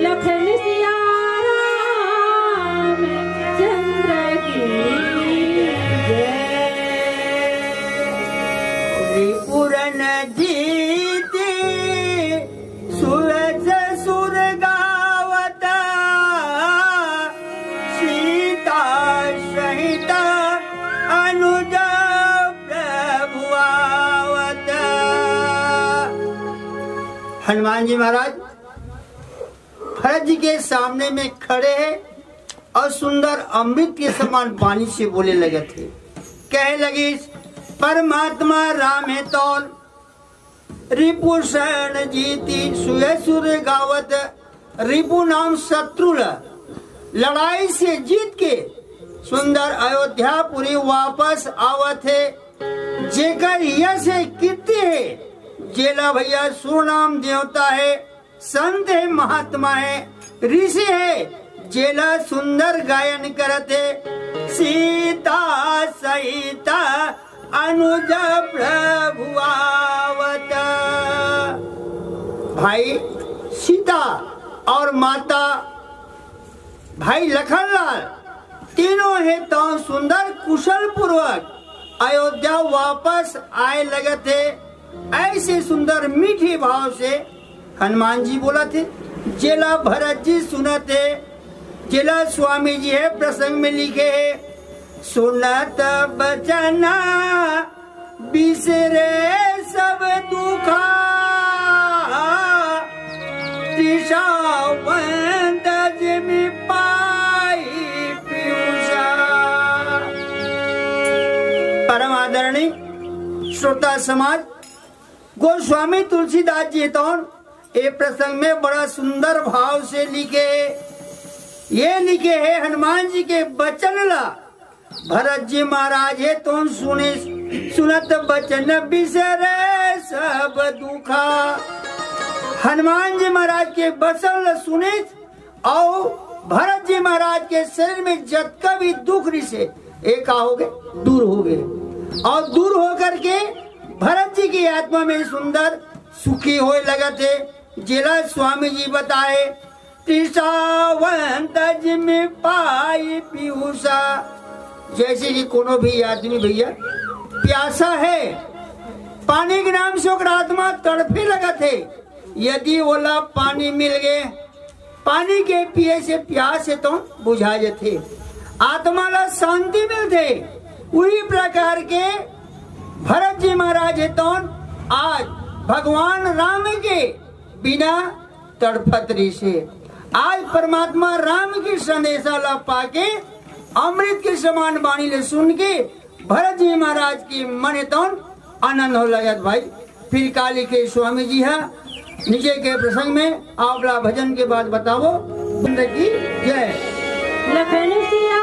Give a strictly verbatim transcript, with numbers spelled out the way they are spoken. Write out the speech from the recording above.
लखन सिया राम चंद्र की जय। त्रिपुरन जीती सुरज सुर गावत, सीता सहित अनुज प्रभु आवत। हनुमान जी महाराज भरत जी के सामने में खड़े हैं और सुंदर अमृत के समान पानी से बोले लगत है, कहे लगिस, परमात्मा राम है तौन रिपु सैन जीती सुय सुर गावत। रिपु नाम शत्रु ल लड़ाई से जीत के सुंदर अयोध्यापुरी वापस आवत हे। जेकर यश हे, कीर्ति हे, जेला भैया सुरनाम देवता हे, संत हे, महात्मा हे, ऋषि हे, जेला सुंदर गायन करत हे। सीता सहित अनुज प्रभु आवत। भाई सीता और माता भाई लखनलाल तीनों हे तौन सुंदर कुशल पूर्वक अयोध्या वापस आए लगत हे। ऐसे सुंदर मीठे भाव से हनुमान जी बोलत हे, जेला भरत जी सुनत हे, जेला स्वामी जी हे प्रसंग में लिखे हे, सुनत बचन बिसरे सब दुखा, तृषावंत जिमि पाई पीयूषा। परम आदरणीय श्रोता समाज, गोस्वामी तुलसीदास जी तौन ए प्रसंग में बड़ा सुंदर भाव से लिखे, ये लिखे हे हनुमान जी के बचन ला। भरत जी महाराज हे तोन सुने, सुनत बचन बिसरे सब दुखा। हनुमान जी महाराज के बचन ला सुने और भरत जी महाराज के शरीर में जतका भी दुख रिसे, ए का हो गए, दूर हो गए। और दूर होकर के भरत जी की आत्मा में सुंदर सुखी होए लगत हे। जेला स्वामी जी बताए, तृषावंत जिमि पाई पीयूषा। जैसे कि कोनो भी आदमी भैया प्यासा हे, पानी के नाम से ओकर आत्मा तड़फे लगत हे। यदि ओला पानी मिल गए, पानी के पिए से प्यास हे तो बुझा जथे, आत्मा ला शांति मिलथे। उही प्रकार के भरत जी महाराज हे तौन आज भगवान राम के बिना तड़फत रिसे। आज परमात्मा राम के संदेशा ला पाके अमृत के समान बाणी ले सुन के भरत जी महाराज के मन हे तौन आनंद हो लगत भाई। फिर का लिखे स्वामी जी हा नीचे के प्रसंग में, आप ला भजन के बाद बतावो। जिंदगी जय। लखन सिया